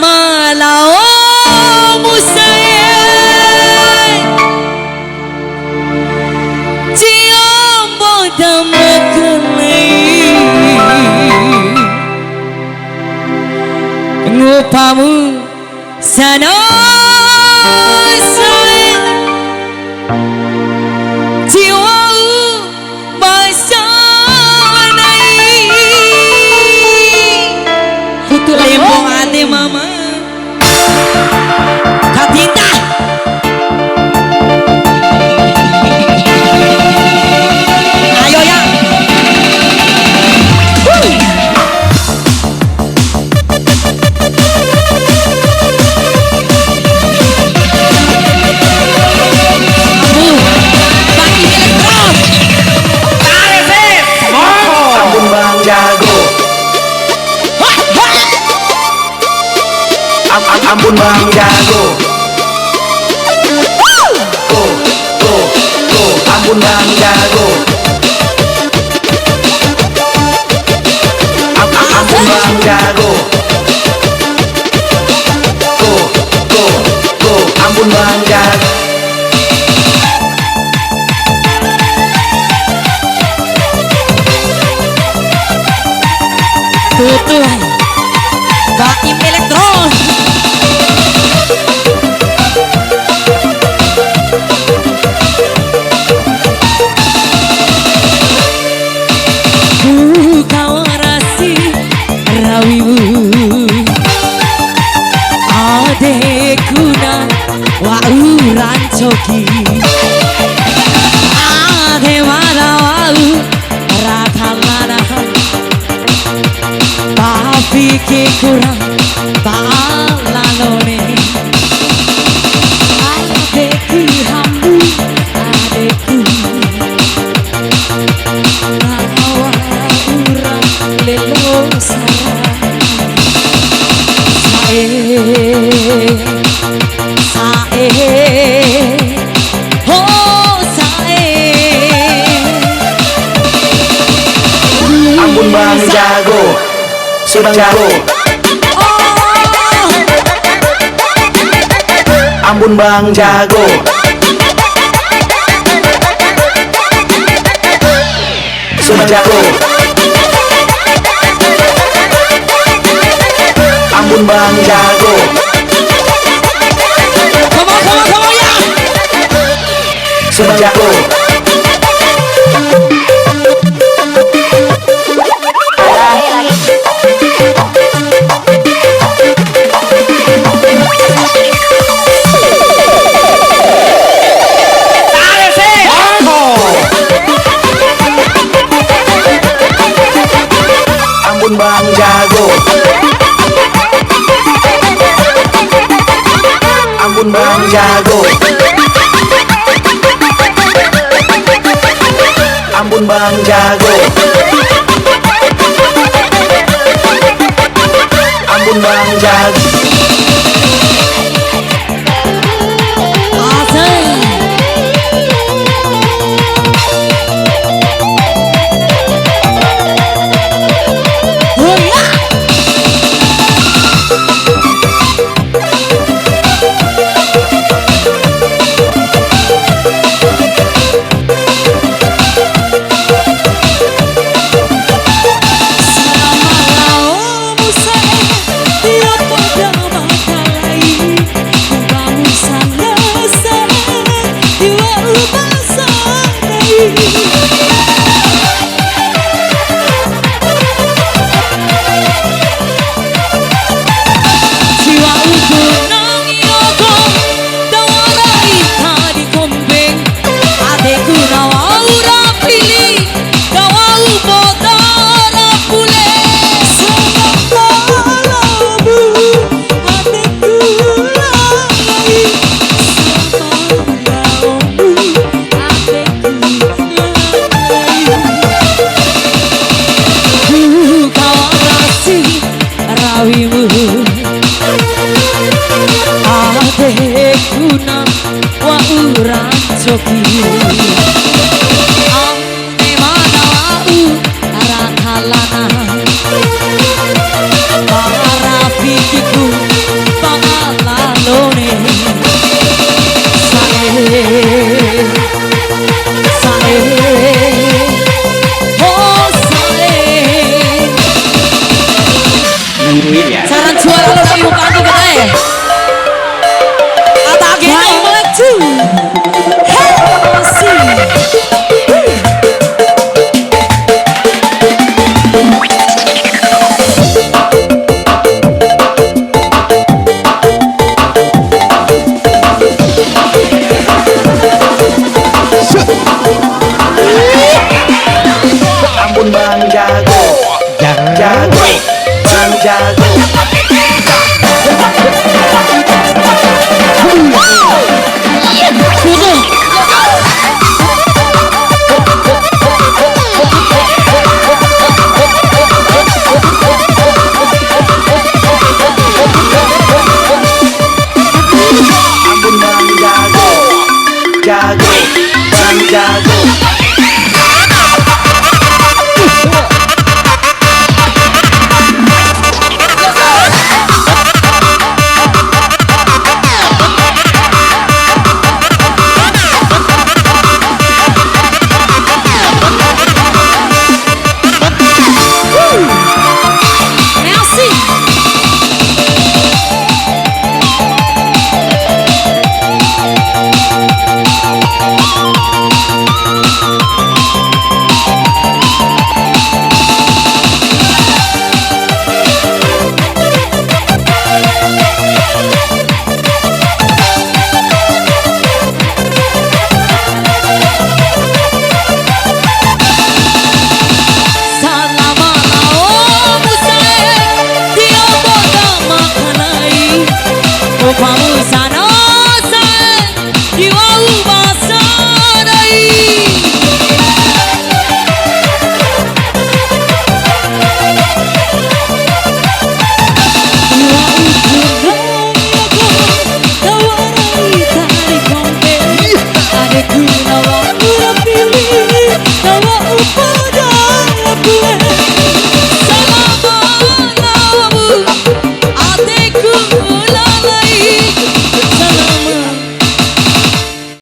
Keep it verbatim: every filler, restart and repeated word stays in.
Ma lao mu sae, cio mboda ma kalai. Ngupamu sana sae, cio Basanai. Putu lembo ade mama. Katinta. Ayo ya. Ampun Bang Jago. Am-, am-, ampun Bang Jago. Go, go, go. Ampun Bang Jago. Am-, am-, ampun Bang Jago. Go, go, go. Ampun Bang Jago. Tutu. Baim Elektron. Ku kawarasi rawimu, adekuna wa'ura ncoki. Ade mada wa'ura kalana, tapi ke kurang talano ne. Adeku hambu, adeku. Nawa ura lelo sara. Sae, sae, ho sae. Ampun Bang Jago. Sudah Jago. Ampun Bang Jago. Sudah Jago. Ampun Bang Jago. Come on, come on, come on, ya. Sudah Jago. Ampun Bang Jago. Ampun Bang Jago. Ampun Bang Jago. Ampun Bang Jago. Asik. Hoya. Siwa uku nang yogo, tawara ita di kombeng, adeku na wa'ura pili, kawa'u poda ra pule. Sangapa labu, adeku lalai, sama Ku kawarasi rawimu, adekuna wa'ura ncoki. Ane mana wa'ura kalana, para pikiku Jago, Bang Jago. Merci. Salama lao musae, tio bodo makanai. Upamu sano sae, diwau basanai.